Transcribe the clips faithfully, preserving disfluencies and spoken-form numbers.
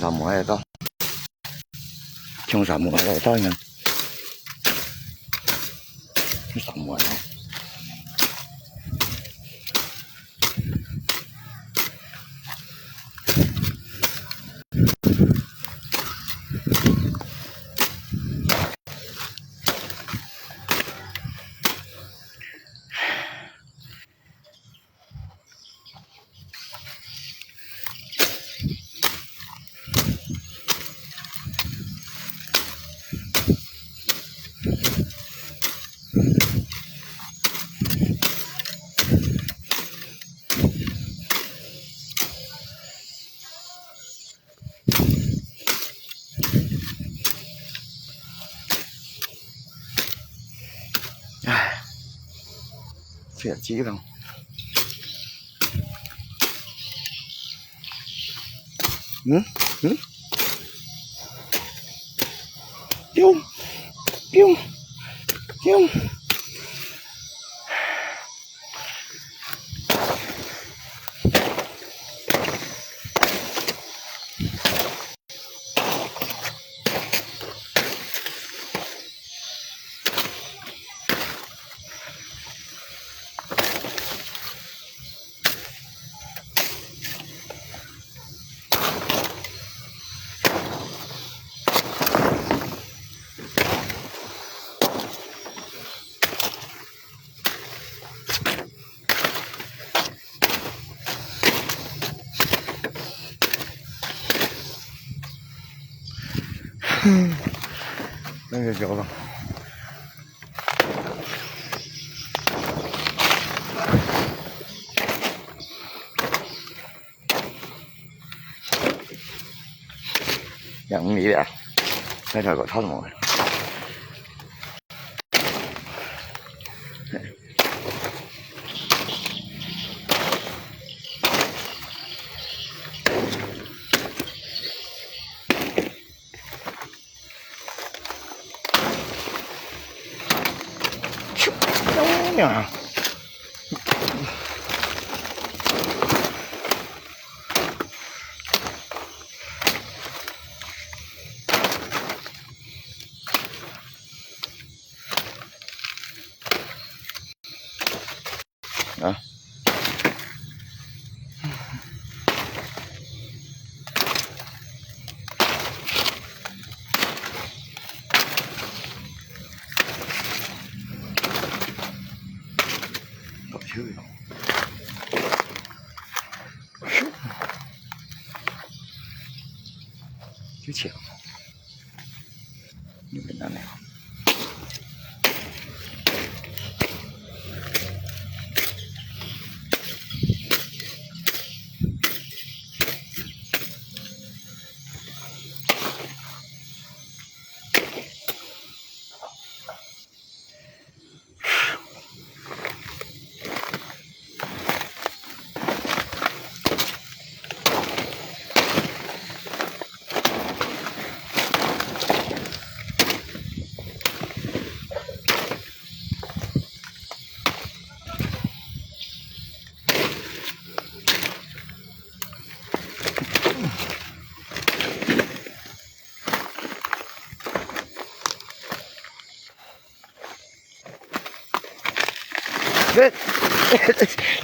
三毛个到，冲三毛个到呢，三毛个。唉，这鸡了。嗯嗯，丢丢丢。那个叫吧。养鱼啊，那条狗套什么？ 啊。有钱。 有个男的。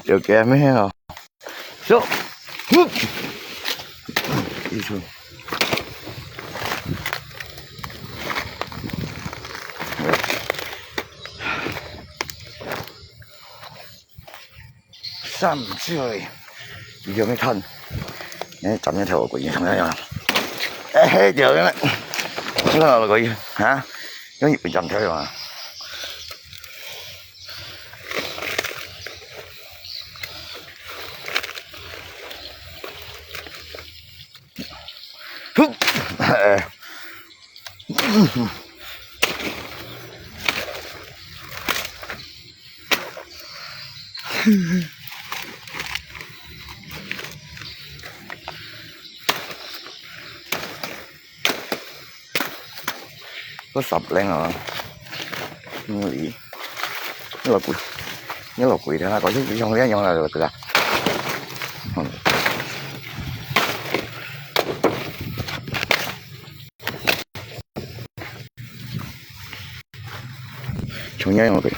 有个咩哦？走，呼，一出。三岁，你有没有看？哎，咱们跳过去，看看。哎，嘿，对了，你看到过去啊？用一本站跳啊。 个十零啊，嗯，你，你老贵，你老贵的那个，用用用了个啦。嗯。你看我个。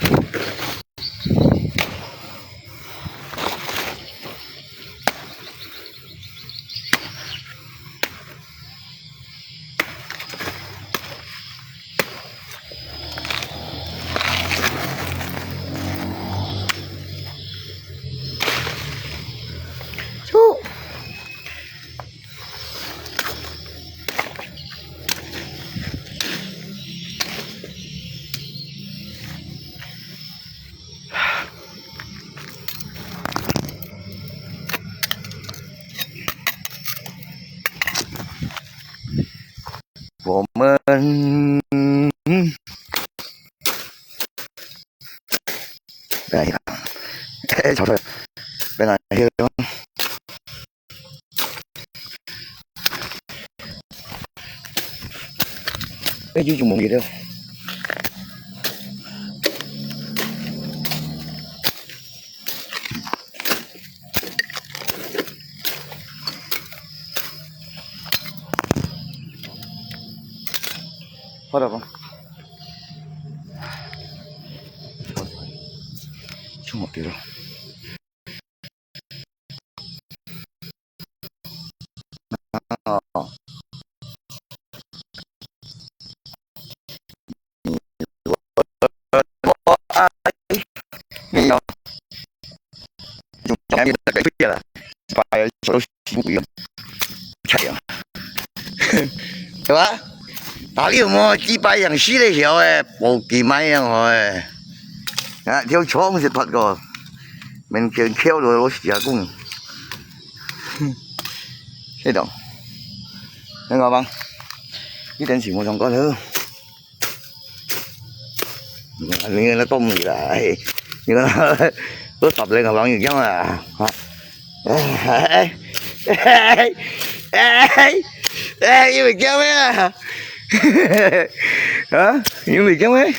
我们，哎呀，哎，吵出来，本来那个，哎，就就没有了。好了吧？冲我丢了。 對吧？哪裡有麼幾百樣死得曉誒，無幾買樣好誒。啊，條蟲是拍過，面前翹著老死阿公。 系统，恁个棒，一点起毛上过头。你看那动力啦，哎，你看，都十零个朋友讲啊，啊，哎，哎，哎，哎，哎，因为讲咩啊？啊，因为讲咩？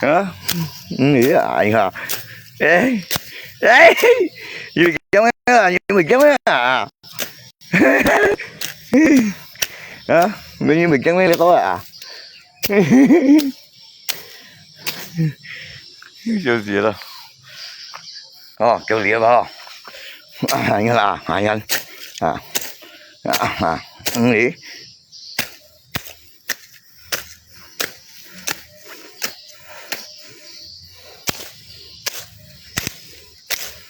啊，嗯，你啊，你看。 哎，哎，有讲咩啊？有讲咩啊？啊，你有讲咩个啊？笑死了。哦，够力了吧？啊，你看啊，啊，你看，啊，啊，啊，嗯，诶。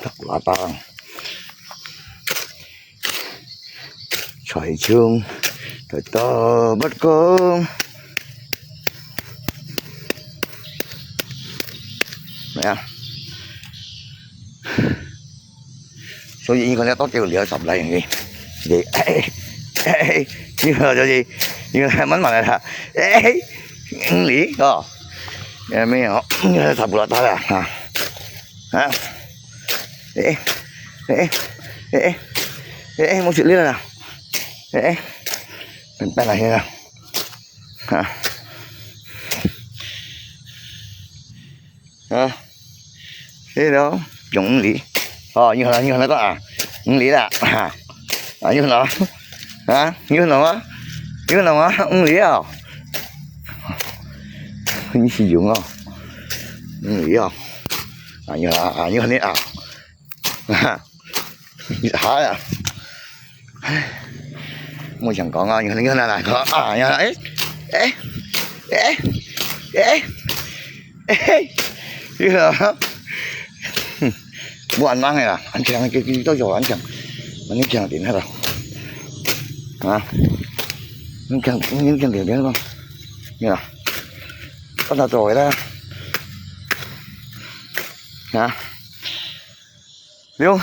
Tắc lá tang. Xoài chung, tỏi to bắt con. Nè. 所以應該咧，多叫了十零个。你，哎，哎，你好，就是，你還慢慢來啦。哎，你哦，也沒有，你還差不多到了啊。啊，哎，哎，哎，哎，哎，我去了啦。哎，哎，拜拜了，先生。啊，啊。 哎咯，用五厘。哦，你看，你看那个啊，五厘啦，啊，啊，你看咯，啊，你看咯啊，你看咯啊，五厘啊，你是用哦，五厘啊，啊，你看啊，啊，你看你啊，哈哈，你好呀。 我想讲啊，你看，你看，来，来，看啊，你看，哎，哎，哎，哎，哎，你看啊，哼，我安安个啦，安全，给，给，到时候安全，安全点好了，啊，你看，你看点点吧，你看，到他走回来，啊。 了，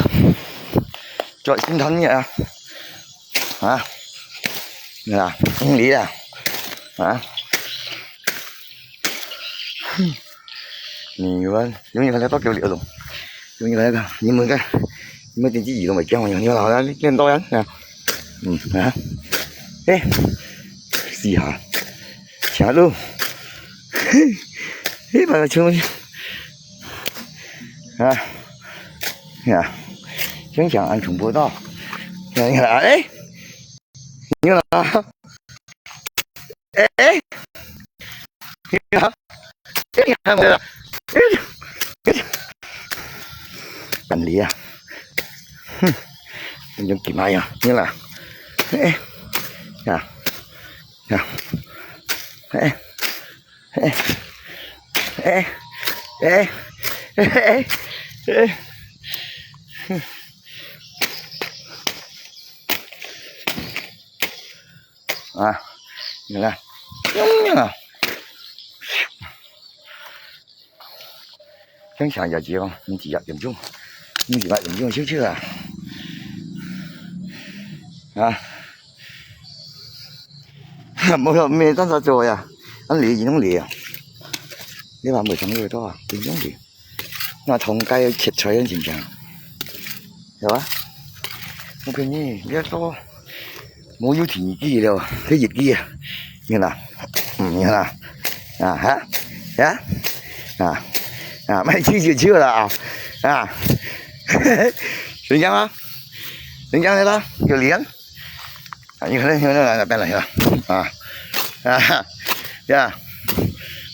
做心疼你啊，啊，你啊，你啊，啊，你们，你们来到这里了，你们来看，你们看，你们天气雨都没降，你们好像练到呀，啊，嗯啊，哎，是哈，下路，嘿，把它冲过去。 啊，呀，真想安全步道。呀，呀，哎，你看啊，哎，哎，你看，看我了。搬犁啊，哼，你就给妈呀，你啦，哎，呀，呀，哎，哎，哎，哎，哎，哎，哎，哼。 啊，你看，嗯啊，想想也急哦，你几点钟？你几点钟休息啊？啊，没有，没办法做呀，俺犁已经犁啊，你把没上路多啊，已经犁。 那通街切菜个情形，是吧？我跟你，你要说，没有天气了，这一季啊，你看，嗯，你看，啊哈，呀，啊，啊，卖去就去了啊，啊，人家吗？人家来了，有脸。 啊，你看，你看，那边来了，啊，啊，呀，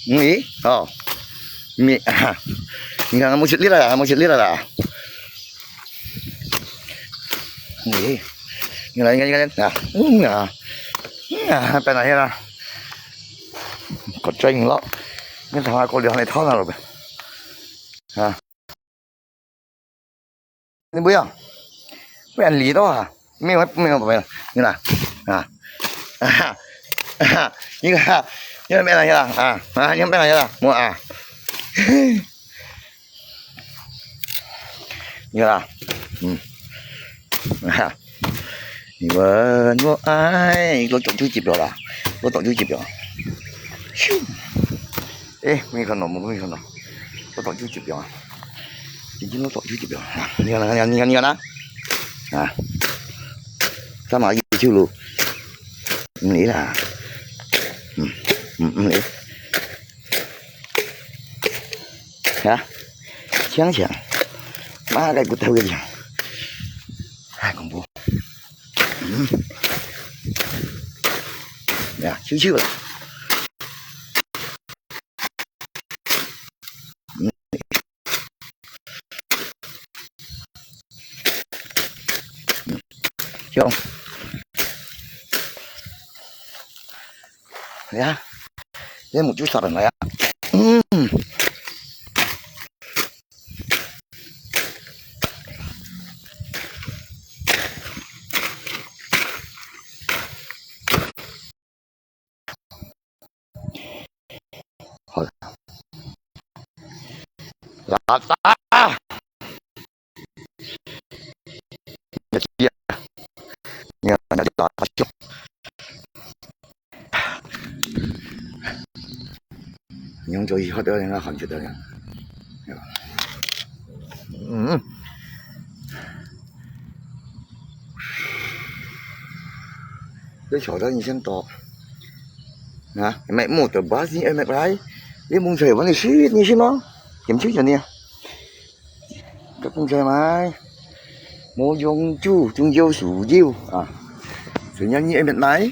你，哦，你，啊，你看，没吃力了啦，没吃力了啦。你，你来，你看，你看，啊，嗯啊，嗯啊，别拿去了，可真了，你看我过来，你套上了呗，啊。 你不要，不然犁到啊，没有没有没有，你看啊，啊，啊，你看，你看没看见啊？啊，你看没看见啊？我啊，你看啊，嗯，啊。 你问我爱，我早就接了啦，我早就接了。咻，哎，没看到，没看到，我早就接了啊，已经我早就接了啊。你看，你看，你看，你看啊，啊，干嘛一直就路？没啦，嗯嗯嗯，没。 啊，强强，妈个骨头个强，太恐怖。嗯，呀，羞羞了。嗯，嗯，行。哎呀，这母猪杀人了呀。嗯。 好了。拉倒！你看，那就拉倒。用脚一下掉，人家喊起来了。嗯。 你晓得你先到。啊，买木头把心爱买来，你蒙在问你是你是吗？点清楚你啊。个蒙在买，无用处，终究输掉啊。所以你爱买来，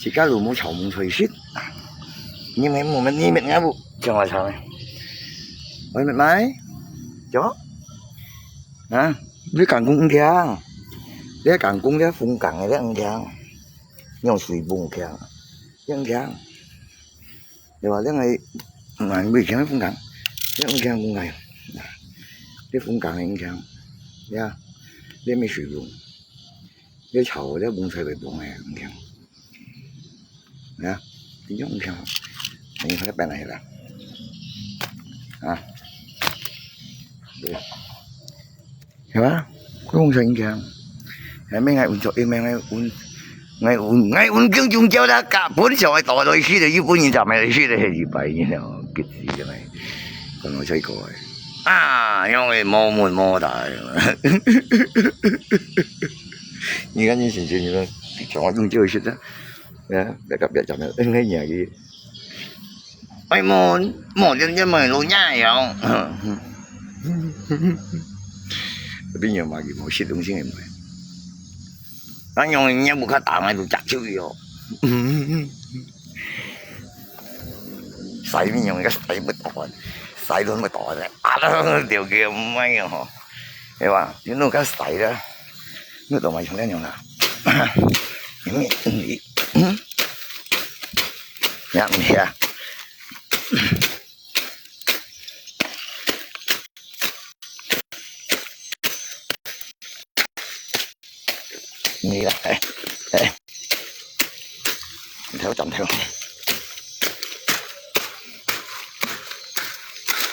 自家都无炒蒙在食。你买木，你买俺不，讲话长。我买买，讲。 啊，你讲讲听，你讲讲这风景个，你听，用水风景，听听，对吧？这个，嗯，以前个风景，这风景风景，这风景个听，呀，这没水风。 你炒个这蕹菜会崩个，你看。啊，你用看，你看变来了。啊，对，是吧？蕹菜你看，还没爱运作，也没爱运，爱运，爱运更中间啦，甲本上个大来死的，日本人就没死的，一百年了，个子个没，可能才过来。啊，因为毛毛毛大。 你看你心情，你说，像我用这个事的，啊，别个别讲了，恩个年纪，哎，莫莫点点莫路那样。朋友嘛，有无食东西个嘛？俺用人家不看打来都假酒哟。洗面用个洗不到啊，洗都不到啊，啊，了解毋係个吼，對吧？你弄个洗个，你都买成恁樣啦，你你嗯，也毋係啊。你來，哎，哎，你頭斬頭，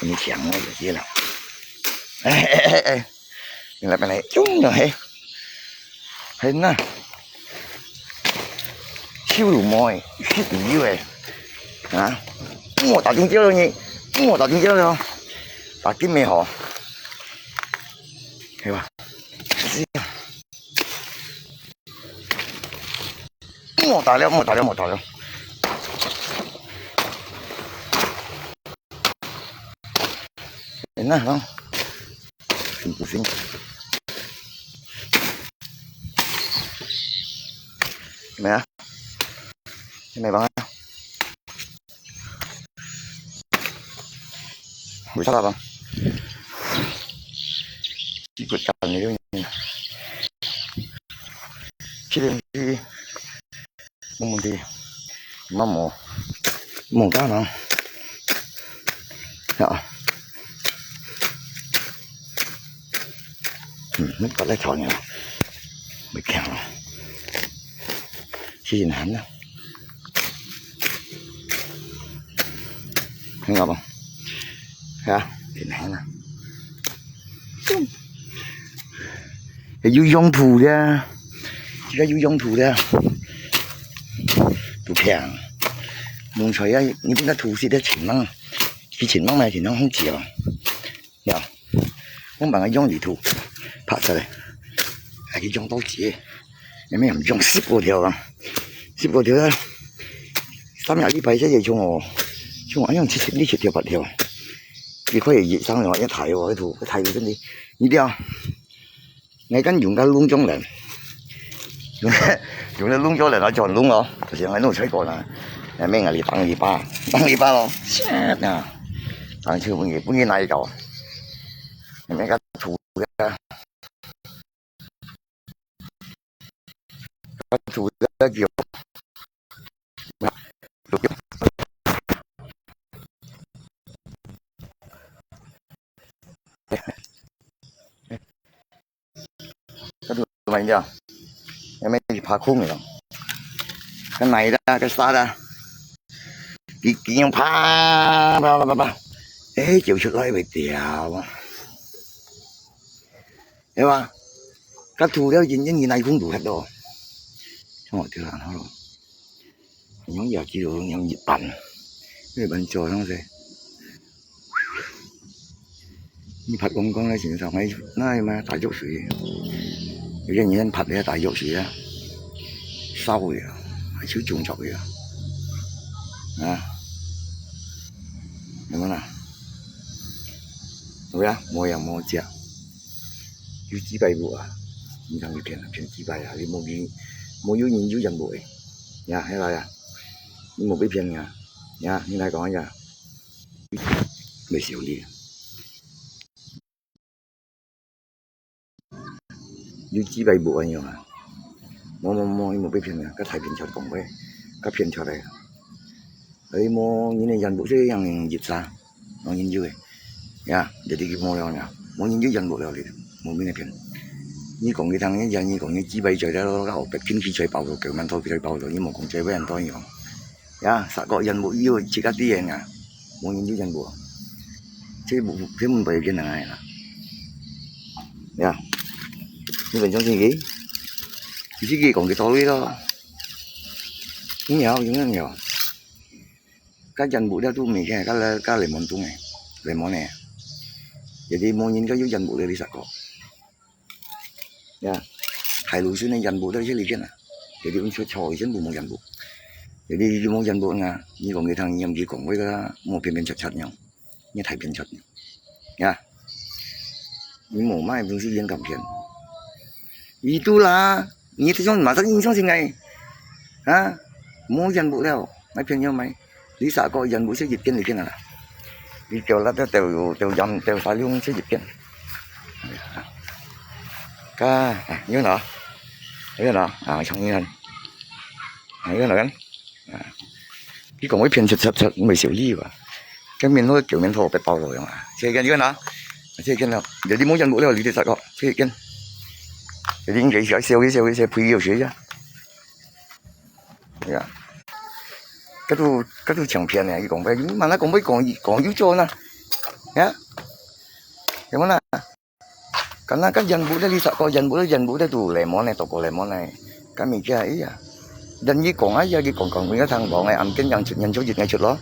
你搶我就知了。哎哎哎哎，你來，來，中了嘿，嘿那。 手都毛誒，手都油誒，啊！莫打金蕉了你，莫打金蕉了，打金咩好？係吧？莫打了，莫打了，莫打了。哎，那好。 行不行？咩啊？你沒辦法。為啥吧？一個幹的，七點七。 問問題，乜無，無搞喏。啊，嗯，你過來坐呢，袂驚啊。是難啊。聽到無？係啊，真難啊。 有用途个，這個有用途个，都平。門菜啊，你本來土色个情郎，佢情郎嘛，情郎很少。呀，我把它用泥土拍出來，還可以用到節，你們用十多條啊，十多條啊，三日禮拜這些種哦，種啊，用七十、七十條、八條。 你可以上了，一大哦，一土，一大土真的，你了，你敢用个弄中人，用个弄中人啊，轉弄哦，就是用个弄出過啦，那邊啊，你當籬笆，當籬笆咯，shit啊，當就分你分你拿一刀，那邊个土个。 Aduh, main dia. Yang main di pakung ni. Kan naik dah, kan start dah. Di, di yang pa, pa, pa, pa, pa. Eh, jauh sudah, wei, dia. 係吧？該土了，真正你哪空都看到。像我這樣好了，用牙齒都用一半，一半做上去。你拍光光的時候，那那嘛大藥水，有些人拍的大藥水啊，燒的啊，還是中毒的啊，啊，有沒有啦？有啊，無藥無食。 有幾百步啊，你通去騙啊，騙幾百啊，你無去，無有人有人無誒，呀，係啦呀，你無被騙啊，呀，你來講呀，袂收你。有幾百步恁樣啊，無無無，你無被騙啊，該太騙出講話，該騙出來啊，哎，無人的人無這樣入啥。 無研究个。呀，這裡去無了呀，無研究全部了哩，無面个騙。你講佢聽，你講你幾百歲了，到後壁經濟衰爆了，九萬多歲爆了，你無講這位很多樣。呀，啥個全部有自家啲人啊，無研究全部。這無，這門背騙人个啦。呀，你本相信佢，你自己講个道理咯。你要，你要。 該全部了都毋係，該，該檸檬種个，檸檬呢。Jadi無人該有全部了，你識講。呀，大路線呢全部都係你騙啊。Jadi用出錯全部無全部。Jadi你無全部啊，你講佢聽，你毋去講，佢个無騙騙出出樣，你太騙出樣。呀，你無買東西，人敢騙。Itulah，你這種馬上影響性哎，啊，無全部了，買騙要買。你啥个人物是一件一件啊？你叫那个都都人都发用是一件。看，哎，有呢，有呢，啊，像你看，啊，有呢，啊，你讲我骗吃吃吃，没小意吧？跟面头九面头别包了用啊，这个有呢，这个呢，有的没人物了，你得啥个，这个，有的应该小小一小一小朋友学一下。 呀，該都該都強騙呢，佢講，你慢慢講，講講有做呢，呀，有無呢？敢若該人物咧，你啥个人物咧，人物咧都lemon呢，多个lemon呢，該物件哎呀，等佢講啊，呀，佢講講，佢个聽講哎，暗間樣出，人出一ngày出咯，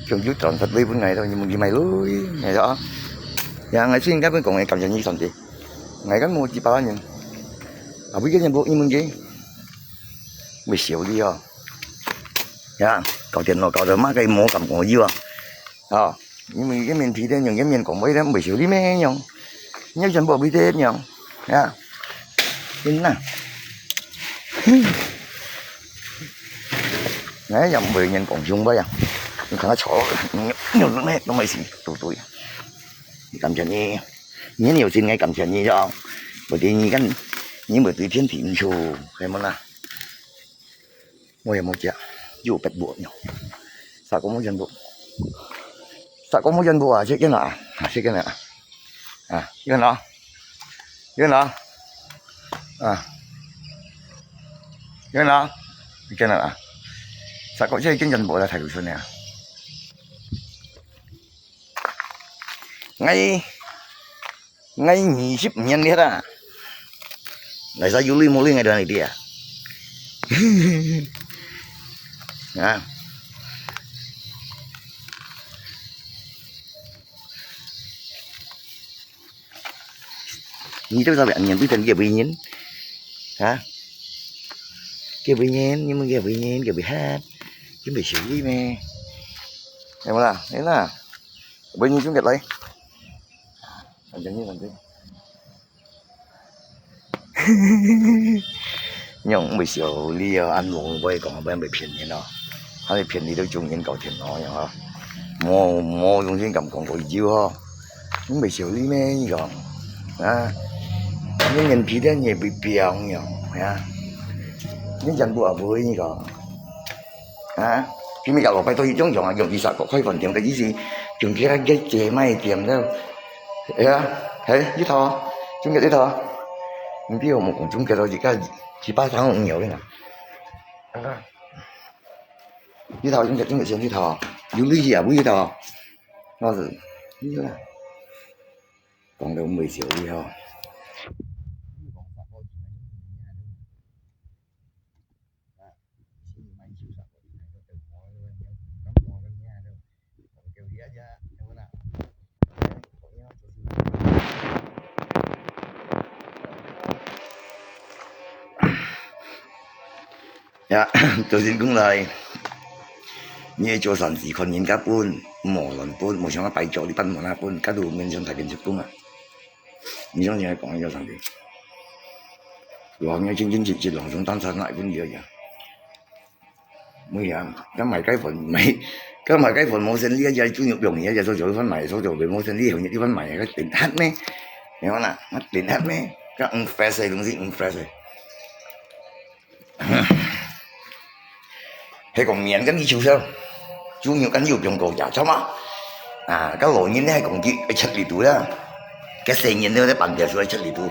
就有賺十倍分𠊎咯，你問佢買咯，哎呀，呀，𠊎先該本講哎，感謝你上帝，𠊎敢無幾百萬人，啊，為个人物，你問佢。 會笑你哦。呀，搞電腦搞到麼个無感覺有啊？哦，因為一面皮的用一面講話的，會笑你咩樣？你全部會得樣？呀，真啊！哎呀，毋會人講凶話呀！你看他吵，你你你都沒事，都對。你感謝你，你有心，我感謝你呀！我對你看，你没对天地唔错，系么啦？ 我也没食，又白活了。啥个没全部？啥个没全部啊？这个啊，啊，这个啊，啊，这个啊，这个啊，啊，这个啊，这个啊，啥个这个全部在台湾呢？哎。 𠊎二十五年了啦。𠊎啥有鐳無鐳，𠊎都還知啊。啊。你都啥个年紀，幾多歲人？啊？幾多歲人？你問幾多歲人？幾多歲？準備修理咩？有無啦？有啦。問你準備來。 反正你反正。你用毋會笑你哦，恁戇會講，毋會騙人哦。還會騙你都中人搞天哦，樣哦。無無用心敢講過一句哦。毋會笑你咩？你講啊？你連皮蛋也不表樣啊？你全部也不會你講。 啊，今日老闆都一種用啊，用一下个開飯店个意思，用其他个姐妹店了。哎呀，嘿，一套，中个一套，你比我们中个到一个七八三五有个呢。啊，一套中个中个先一套，有利息啊，不一套，那是，你看，讲到没效率哈。 呀，頭先講來，你做生意看人家本，無亂本，無想要擺酒你辦無那本，該都面上台面出講啊。你相信佢講个有上帝？我们清清楚楚，lòng中當場那一本一樣。 每日啊，該賣雞粉，賣，該賣雞粉無生理啊，就豬肉用个，就做做飯賣，做做賣無生理，用一碗賣个零黑咩？你看啦，零黑咩？該毋fresh个東西，毋fresh个。係講面跟你手上，豬肉跟你有用過呀，知道嗎？啊，該老人呢，係講佢愛出力度啦，該細人呢，在旁邊說愛出力度，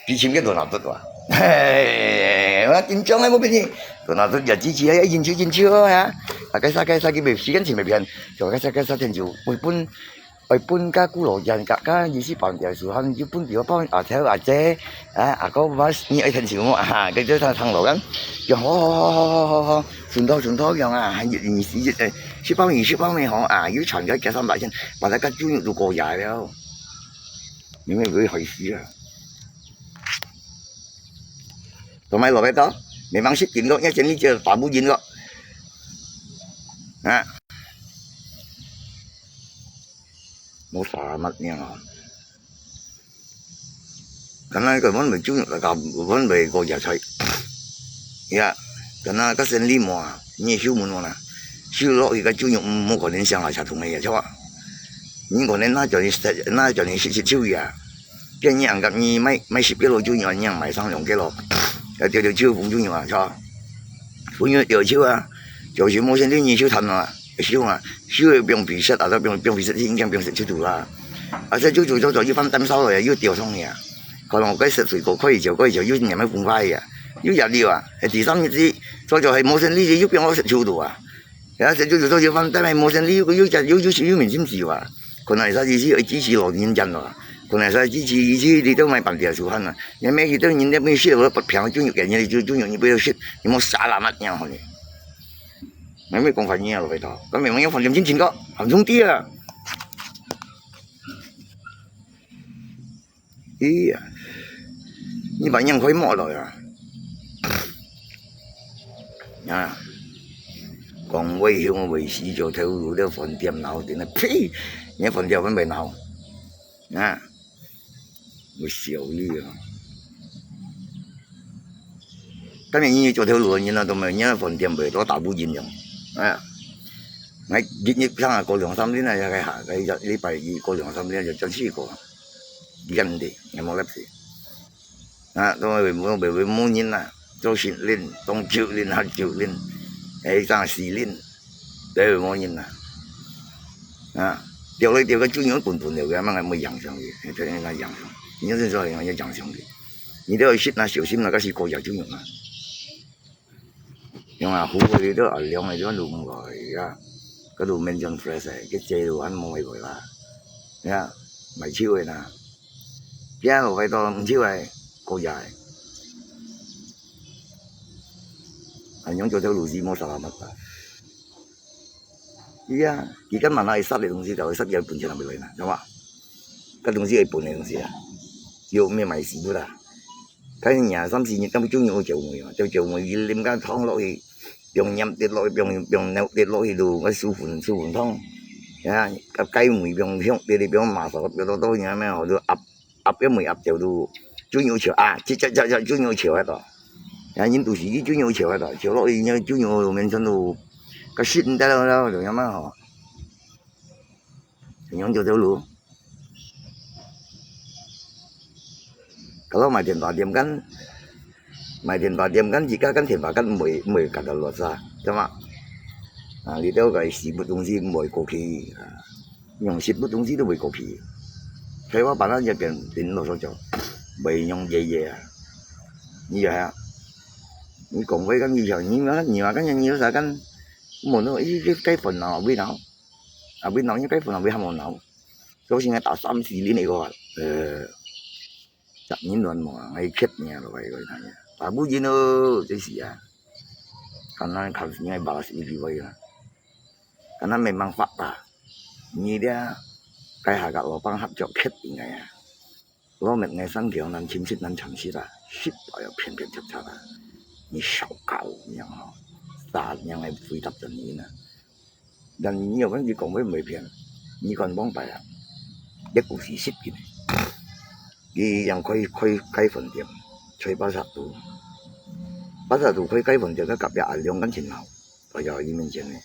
比前面多拿得多啊。嘿，我緊張啊，無變你。 Kena tu dia cici ai incu incu ya. Pakai sakai sakai be sikan si mepian. So pakai sakai sakai incu. Pun pun ai pun ka kulo jan ka ka isi pang dia suhan ju pun dia pang a teu a te. Ah, ako mas ni ai ten siu mo ha. Ke je sang sang lo kan. Ya ho ho ho ho ho ho. Sun tau sun tau yang ah. Han ji ni si je. Si pang ni si pang ni ho ah. Yu chan ka ka san ba chen. Ba ta ka ju yu ko ya liao. Ni me yu hai si ah. 同埋落去到，你忙食緊咯，一陣你就打不贏咯。啊，無啥物樣啊。可能个阮袂中，个阮袂過野菜。呀，可能个生理無啊，你休問我啦。收落去个豬肉毋好可能像垃圾桶个呀，著啊。你可能拿轉去食，拿轉去食食手呀。今日人甲你買，買十個落豬肉，你人買上兩個落，要丟丟手分豬肉啊，著啊。分豬肉丟手啊，就是無生理你收攤啊，收啊，收也不用肥食啊，都不用，不用肥食，已經不用食手肚啦。啊，這豬豬早早又放擔燒了呀，又丟上去啊。可能該食水果可以食，可以食，又黏个分壞啊，又壓力啊，第三日子早早係無生理，又變好食手肚啊。 呀，這就有時候就放在無生理，又又又又又又明星子哇，可能係意思愛支持老人家咯，可能係支持意思你都買板條煮飯啊，你買去到人家買食了不平，就有感覺就就有你不要食，你莫傻啦嘛，你好呢。你莫講反應啊，老白头，根本没有反應，真情个，很兄弟啊。咦呀，你把人開莫了呀？啊，講話凶話死，做頭路了飯店鬧定了，呸！你飯店分別鬧，啊，我笑你啊！今日你做頭路，你那都沒有，你那飯店袂多大部分人，啊，我日日上啊，過兩三輪啊，該下，該禮拜一過兩三輪就轉四個。 人的，也無粒事。啊，都會無會會無人啊，做十輪，當九輪，還九輪，哎，正四輪，都會無人啊。啊，掉來掉去，豬肉本本了，佢慢慢會揚上去，佢就應該揚上去。你要是說要揚上去，你都要識啊，小心啊，該是高價豬肉啊。 用啊，湖个都啊，涼个都攏毋來啊，該都mention fresh个，佢借都還無會來啦，呀，買手个啦，邊路會到毋手个，過夜个，啊，用做條路是無啥啦嘛。係啊，佢今晚來殺个東西，就會殺个本錢拿來啦，知道嗎？該東西係本个東西啊，又毋係買死个啦。 該日三四日，根本就有酒味啊，就酒味，佢淋个湯落去，放鹽跌落去，放放尿跌落去咯，該煮粉煮粉湯，呀，該雞味放香跌哩，放麻豆，放到到樣咩，就壓壓个味壓掉咯，就有酒啊，這這這這就有酒啊到，呀，人都是就有酒啊到，酒落去，就有面前咯，該食毋得了了，就樣嘛吼。 用做條路。Kalau買電話店間，買電話店間，而家間電話間毋會毋會隔得落啥，知嘛？啊，你兜个食物東西毋會過期，啊，用食物東西都會過期。所以我把那些變變落手腳，袂用爺爺啊，你就係啊，你講話間你想，你嘛你嘛間你有啥間，無咯，一一該煩惱，為惱。 啊，會鬧，應該分人會喊我鬧。所以現在打三四年个話，呃，十年亂無啊，還缺命咯，該个呀，打不贏咯，這是啊。敢若看應該把握一个位啦，敢若memang fakta。你這該下个老闆合作缺應該啊。 老滅个三條難尋食難尋食啊，食到要偏偏插插啊，你燒烤樣吼，啥樣个回答等你呢？但你有問題講會袂騙，你敢講白啊？一股是食緊个，佢樣開開開飯店，開巴薩肚，巴薩肚開開飯店，佢隔壁阿良間前後，哎呀，佢面前呢。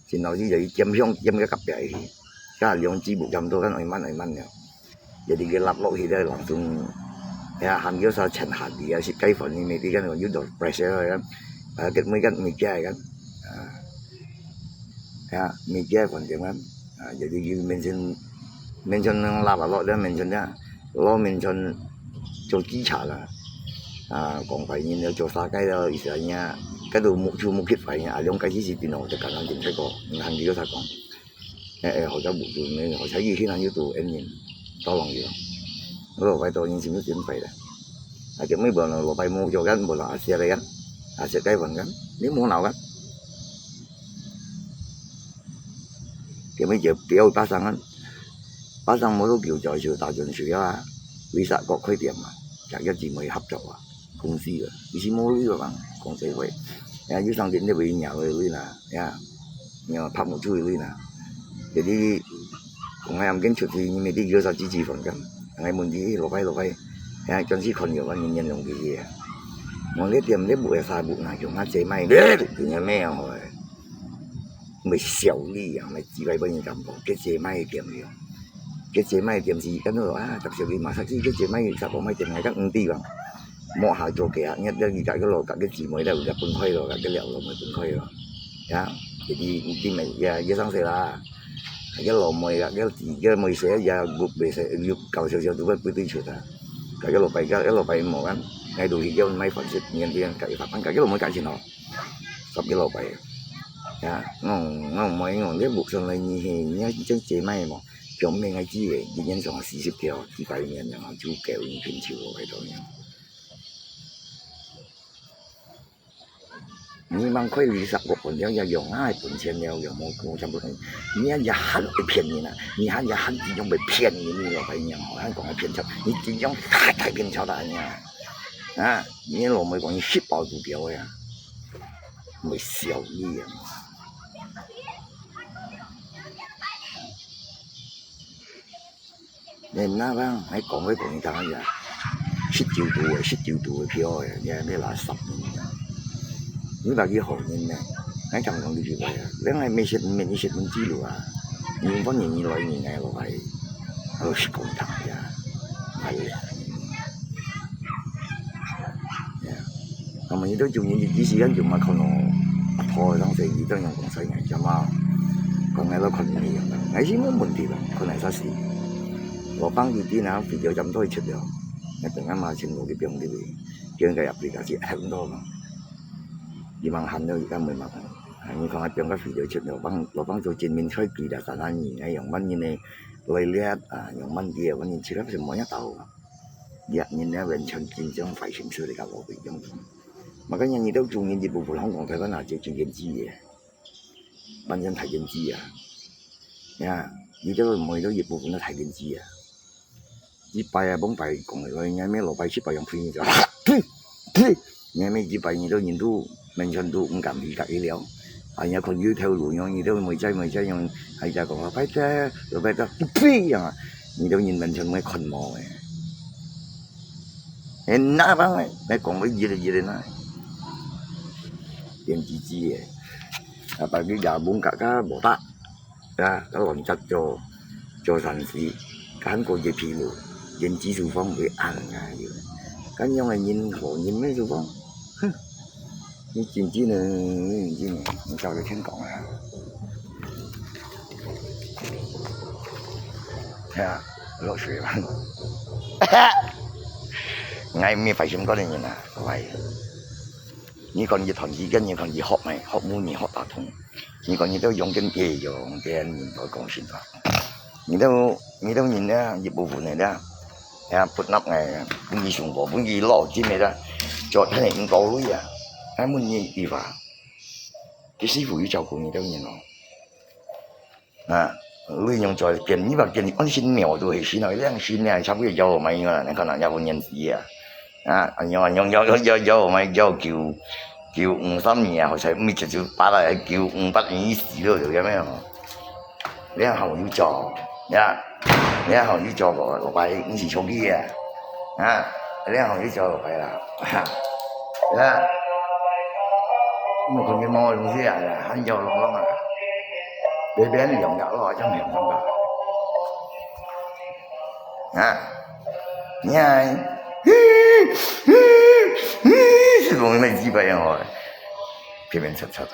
真老師就去兼鄉兼个隔壁去，該兩支木劍刀間愛慢愛慢了，jadi佢落落去咧，langsung，呀，喊叫啥全下地啊，是該飯店个，佢間有到pressure个，啊，結尾間物件个，啊，呀，物件飯店个，啊，jadi佢面前面前拉把落咧，面前咧，落面前做稽查啦。 啊，講懷疑了，做啥个了，意思啊，該都目就目擊懷疑啊，兩個其實變咯，就簡單點出個，你看佢有啥講，誒誒，好像無就沒有，好像以前又都恩人，到網友，我老白到人心都真壞了，啊，就沒有了，老白無做กัน，無了，阿謝來กัน，阿謝該份กัน，你無鬧กัน，就沒就不要發生啊。 巴生無都叫在手打轉水啊，為啥个開店啊？食个姊妹合作啊，公司啊，佢是無鐳个嘛，講實話，呀，有上天都會贏个鐳啦，呀，你拍無出个鐳啦，jadi講个毋緊出去，你咪得有啥支持房間，哎，問題落開落開，呀，真是看有个人人用个嘢啊，我這店這無个啥無哪用啊，這賣咧，你也沒有好个。會笑你啊，會自家分人感覺，該姐妹店了。該姐妹店是，感覺啊，十小時嘛，十小時該姐妹十個妹店，𠊎講毋對吧？莫下做个啊，你你你个老个个姊妹了，有个分開咯，个个了咯，分開咯。呀，jadi你咪也也上勢啦。个老妹啊，个姊个妹勢也袂使，有搞笑笑都會不對出啊。个个老伯，个个老伯無啊，𠊎都去叫買飯食，你看你看，个个老妹感情哦。 十幾老伯。呀，我我毋愛講，你目上來你係，你係真姐妹無？表面个姊个，一年上四十條，幾百年然後就夠你pinch个，拜託你。你吂開二十個分了，也用啊，本錢了，也無無全部，你也還會騙人啊，你還也還一樣會騙人，你老伯娘吼，還講騙錢，你一樣太太騙錢了你啊！啊，你老妹講你食飽就飽个啊！ 會笑你啊！你那幫還講會講他呀，十九度个，十九度个票个，你還要拿十年啊！你哪去好人呢？還講講你奇怪啊！你還沒食，沒你食東西路啊！你放你你來你來落來，還有食公堂呀，哎呀！ 呀，那麼你兜中年日時間就嘛看到阿婆个東西，你兜用講細眼睛嘛，講𠊎都看你樣，𠊎是無問題啦，看𠊎啥事。我幫佢啲啊，video站都出了，𠊎等下嘛全部去放入去，叫人家入去，佢係很多嘛。你吂閒了，佢敢會麻煩？你看𠊎放个video出了，幫我幫做見面菜佢啦，三三二，哎，用慢人呢，來了啊，用慢啲，反正其他什麼也到。 這人呢，完全緊張壞心事，你看我會用。Makanya你兜中年一部分，香港、台灣啊，就真緊張个，完全太緊張啊！呀，你兜每兜一部分都太緊張啊！一擺啊，往擺講个，人家咩老擺七擺用推你就，呸呸！ 你還沒幾百年都人都完全都毋敢去隔一了。啊，人家看有頭路樣，你都每隻每隻樣，還在講話，拜託，拜託，呸樣啊！你都人完全會看無誒。誒，那幫誒，來講會一個一個那，變雞雞誒。啊，把佢也門格格無打。 啊，該亂雜做，做善事，還過一疲勞，連支廚房會恁樣樣。恁樣个人，好人咩廚房？哼！你真正个，你真正个，你早就聽講啊。係啊，落水了。𠊎毋係壞心肝个人啊，各位。你講佢斷氣根，你講佢學咩，學無你學打通。 你講你兜用緊，誒，用緊，你都講實話。你兜，你兜人呢，一部分个啦，呀，不納个，分佢上課，分佢老金个啦，做他人高位啊，還問你一話，佢師傅有照顧你兜人哦。啊，你用做見，你話見，你安心鳥都係心啊，兩心呢，差不多有買个啦，你看人家婚姻事啊。 啊，恁樣，恁樣，有，有，有，有，毋係，有九，九五三年啊，好像毋係九九八啊，九五八年死了，有沒有？你還好有做，呀，你還好有做過，我白，你是兄弟啊，啊，你還好有做過白啦，哈，呀，我看見毛东西啊，還有龙龙啊，别别人用的咯，像用用吧。 啊，你看，是讲你们几百样哦，平平仄仄个。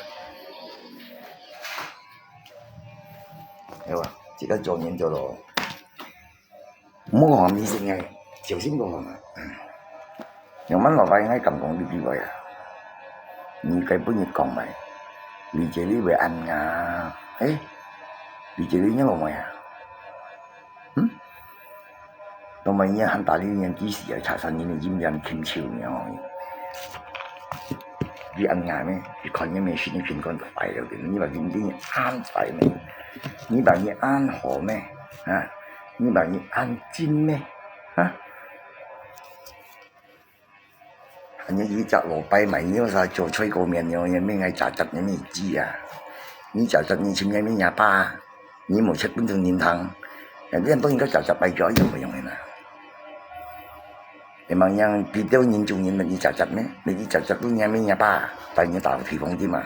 对吧？这个做人做咯，莫讲迷信个，小心讲啊。 用慢落擺，𠊎敢講你句話啊？你該本日講咩？你這裡會恁樣啊？誒，你這裡仰無咩啊？嗯？那麼你還打理人幾時啊？查查你的陰陽慶秋呢？你恁樣咩？你看你們心裡平安快樂的，你把人家安排咩？你把你安好咩？啊？你把你安靜咩？啊？ 你一隻老伯嘛，你有啥做菜个面了，你面愛雜雜，你毋知啊？你雜雜，你尋你面阿爸，你無食飯做人聽，人家幫你个雜雜擺腳有無用个啦？你望樣比較人中人，你雜雜咩？你雜雜，你面阿爸，帶你打地方的嘛，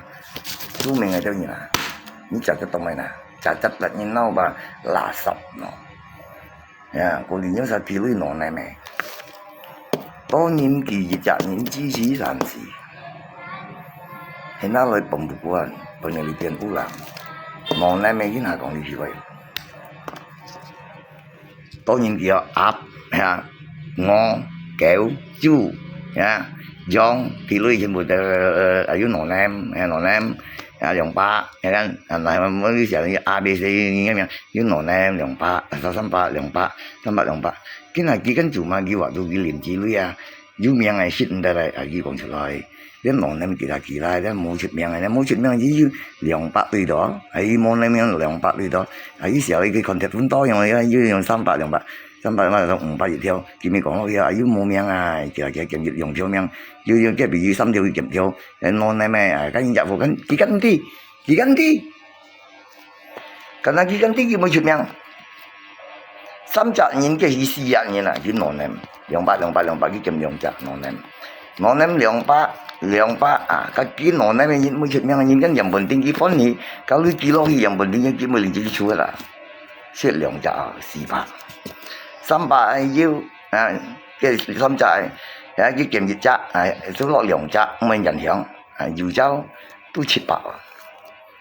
做咩个叫你啦？你假假懂没呢？假假别人闹吧，垃圾喏。呀，过年有啥地位喏，那么，多人给一家人支持上去，现在来崩不管，崩了一点不了，喏，那么人还讲你奇怪。 多人叫鴨，哈，鵝、狗、豬，哈，羊，地雷全部都，呃，呃，有兩nem，哈，兩nem，啊，兩百，你看，啊，那么有些人A B C，你看没有？有兩nem，两百，三百，两百，三百，两百。今下佢跟做嘛，佢話做佢連地雷啊，有名个食毋得来，啊，佢讲出来。 連兩nem佢也寄來，連無出名个，連無出名个，佢有兩百對多，啊，佢無nem樣兩百對多，啊，佢寫一个contact分到用个，佢用三百、兩百、三百、兩百、五百一條，佢咪講落去啊，又無名啊，佢佢佢兩條名，又又隔壁有三條佢兼條，連兩nem个，啊，跟人家無跟，佢跟地，佢跟地。 敢若佢跟地佢無出名。三隻人，佢係四隻人啊，佢兩nem，兩百、兩百、兩百，佢兼兩隻兩nem。兩nem兩百，兩百啊，佢佢兩nem个人無出名个人，跟原本定佢分佢，到你佢落去原本定佢，佢無能自己出个啦。食兩隻啊，四百。三百个有啊，佢三隻个，啊，佢兼一隻，啊，就落兩隻，毋免影響，啊，有隻都七百啊。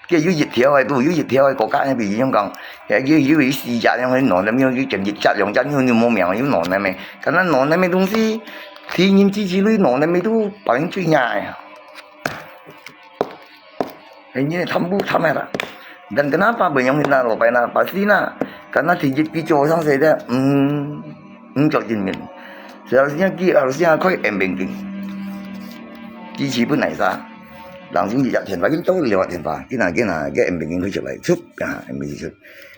佢有一條个，都有一條个國家，比如講，佢有有四隻樣个兩nem，佢兼一隻兩隻，又又無名，又兩nem个。敢若兩nem个東西，天然支持你兩nem个都別人最驚个。哎，你貪污貪个啦。Dan kenapa belum kita lupa na pasti na. Karena tiga pico sang saya dia, hmm, hmm, cok jin min. Seharusnya ki harusnya kau M banking. Ki si pun naik sa. Langsung dia cak 電話，佢都聊電話，佢那佢那个 M banking 佢出來，出啊，M banking 出。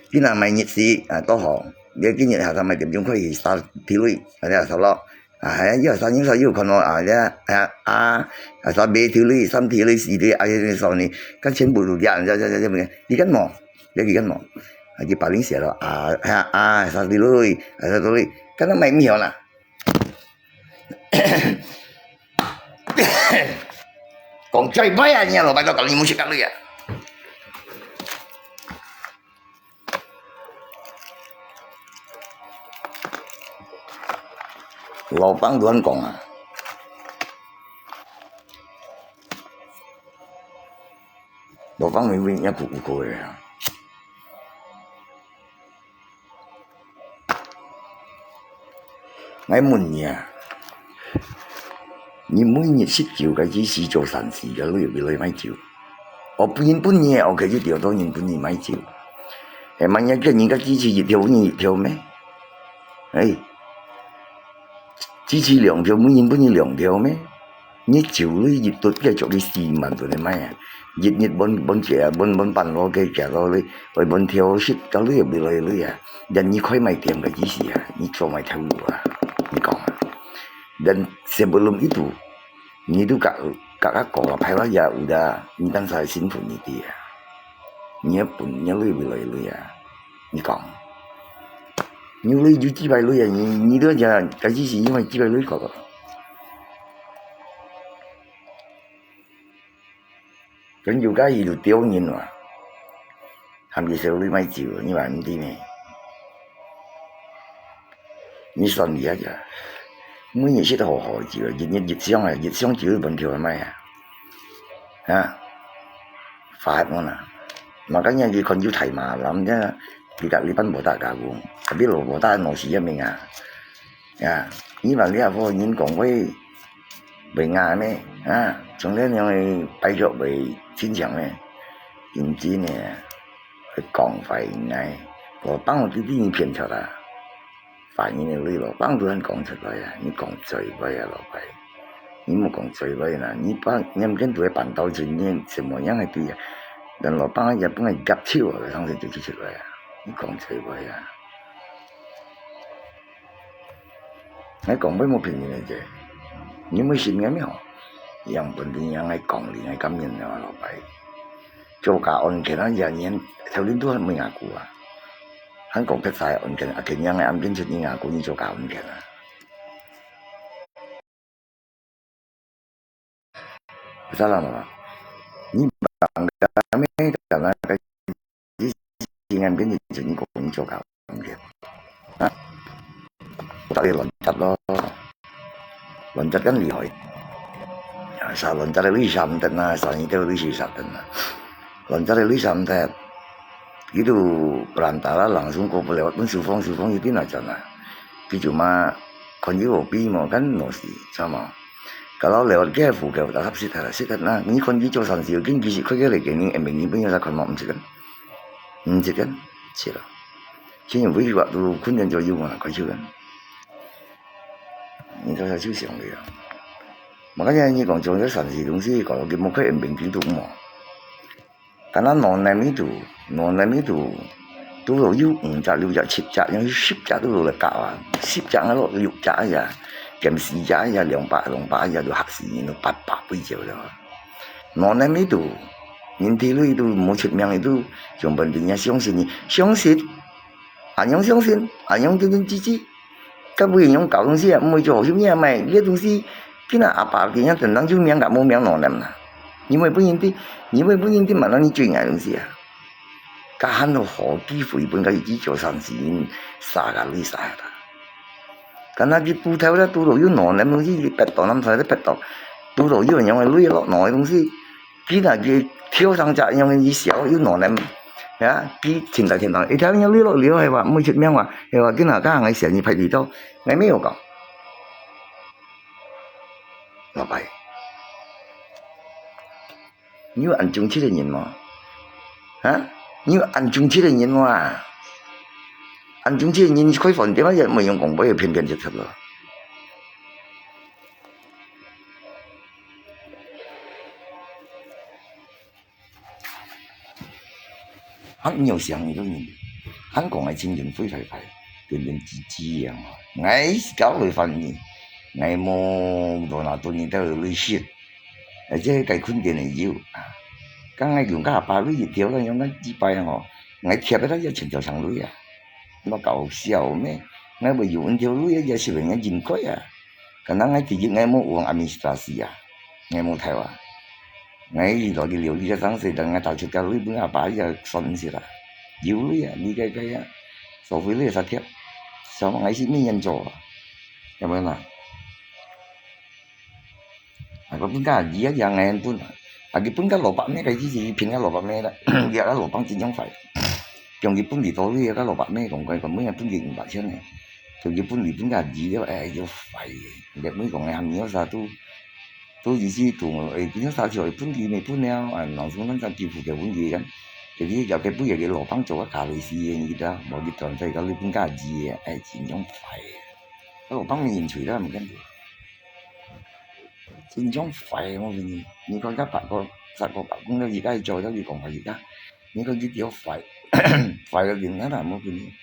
佢那買日時啊，都好，你今日下晝買點鐘可以 start 地雷，啊，你下晝咯。啊，係啊，又三又三又看到啊，你啊啊啊，三地雷、三地雷、四地雷，啊，你少你，看全部都这样，这这这这，你干嘛？你去干嘛？啊，去把人写了啊，啊啊，三地雷，啊，三地雷，看到买米好啦。 講最歹啊，你老闆都搞你冇食隔離啊！老闆都恁講啊，老闆明明也苦苦个啊。 𠊎問你啊，你每日食酒个意思做善事个，你有幾多買酒？哦，分人分你个，OK，就調到人分你買酒。哎，萬一个人家支持一條，你一條咩？哎，支持兩條，每人分你兩條咩？ 你酒類一頓，繼續你四萬度你買啊！日日分分姐啊，分分半路个姐咯，你愛分挑食，到你也袂來你啊！人你開賣店个意思啊，你做賣頭路啊，你講啊！人sebelum itu，你都甲甲甲講了，排了也有的，你當才辛苦你的啊！你也分你也累袂來你啊！你講，你累就幾百累啊！你你都講，該意思因為幾百累搞个。 跟酒家佢就刁人啊，喊佢少你買酒，你還毋知咩？你算你啊，每日食得好好酒，日日日上啊，日上酒分條買啊，啊，發我啦。Makanya佢看有大馬，諗啫，佢隔離班無打加工，tapi老無打老死一命啊。 呀，你話你阿婆人講話袂雅咩？啊，從來樣个擺腳袂親像咩？認真个，會講壞人个，我幫我弟弟你騙出來，壞人个你老幫都肯講出來啊！你講最歹啊，老闆，你莫講最歹啦！你把你跟都會辦到今天怎麼樣个對啊？人老幫也不愛夾手啊，上次就出來啊！你講最歹啊！ 𠊎講話無騙人个啫，你莫信𠊎咩吼？樣本定樣𠊎講你，𠊎感恩啊，老闆。做假案件啊，也年頭年都還問阿姑啊，還講別儕案件，啊，今樣个案件出你阿姑，你做假案件啊。 Salah mah. Ni bangga me karena 眼邊就真个講做搞。啊，大家亂擲咯，亂擲更厲害。啊，啥亂擲个類啥毋得啊，啥人都類似啥得啊，亂擲个類啥毋得。Itu perantara langsung ko pelewat pun sufong sufong itu na chana. Kitu ma kon yu opi mo kan no si sama. Kalau lewat ke fu ke tak hap sit hara sit na. Ni kon yu cho san si kin kisi koi ke le ke ni embeng ni punya sa kon mo msikan. Msikan. Sila. Sini wui waktu kun dan cho yu ma koi yu kan. Ni kau sa yu siang le ya. Makanya ni kong cho san si dong si kalau ke mo koi embeng kitu mo. 敢若兩粒呢度，兩粒呢度，拄到有五隻、六隻、七隻，有十隻拄到來搞啊！十隻啊，落六隻啊，減四隻啊，兩百、兩百啊，都嚇死人，都八百幾隻了。兩粒呢度，人地裡都無出名，都上半邊也相信你，相信，恁樣相信，恁樣真真知知。 該尾用搞東西啊，毋會做好心啊，買這東西，今仔阿爸今仔等等就名甲無名兩粒啦。你會分人知，你會分人知嘛，那你最愛東西啊。該還有好機會分佢去做善事，啥个類啥个啦。敢若佢拄頭咧，拄到有兩粒東西，佢逼到，南山咧逼到，拄到有樣个類落兩个東西， 佢若佢跳上隻樣，佢笑又兩粒，呀，佢停在天堂，一條樣綠落了，係話毋會出名話，係話佢若家行个時候，你排隊到，𠊎沒有講。老白，你有恁忠直个人無？啊？你有恁忠直个人無啊？恁忠直个人，你開飯店啊，也無用廣播，也偏偏就出了。 啊，你有想你个人，還講个情人會壞壞，跟人吱吱一樣哦。𠊎是搞會煩你，𠊎無多拿多你到類似，而且該困點个有啊。剛才用个阿爸類一條，用个幾百吼，𠊎貼个也全條上類啊。 那搞笑咩？𠊎會有恁條鐳啊，也係人家應該啊。可能𠊎第一，𠊎無往administrasi啊，𠊎無偷啊。𠊎來个料理个上勢，等𠊎打出个鐳分阿爸也算毋係啦。有鐳啊，你該該啊，所謂鐳啥貼，什麼𠊎係沒人做啊，有沒有啦？ 啊，佢分家己啊，也硬分啊。啊，佢分个蘿蔔咩，佢自己拼个蘿蔔咩啦，也个蘿蔔真樣壞。將佢分你多鐳，个蘿蔔咩講過，講每人分佢五百千呢。將佢分你分家己了，哎，又壞个。你每講个還有啥都，都意思都，哎，變成啥就分佢没分了，啊，老师咱才支付个分佢个。就是要个不要个蘿蔔做个咖啡师个，你知道，無佢賺在个你分家己个，哎，真樣壞个。个蘿蔔没人吹啦，没感觉。 真正壞，我跟你，你看个八个、十个八个，那一个做，那你講个一个，你看佢條壞，壞个人啊啦，我跟你，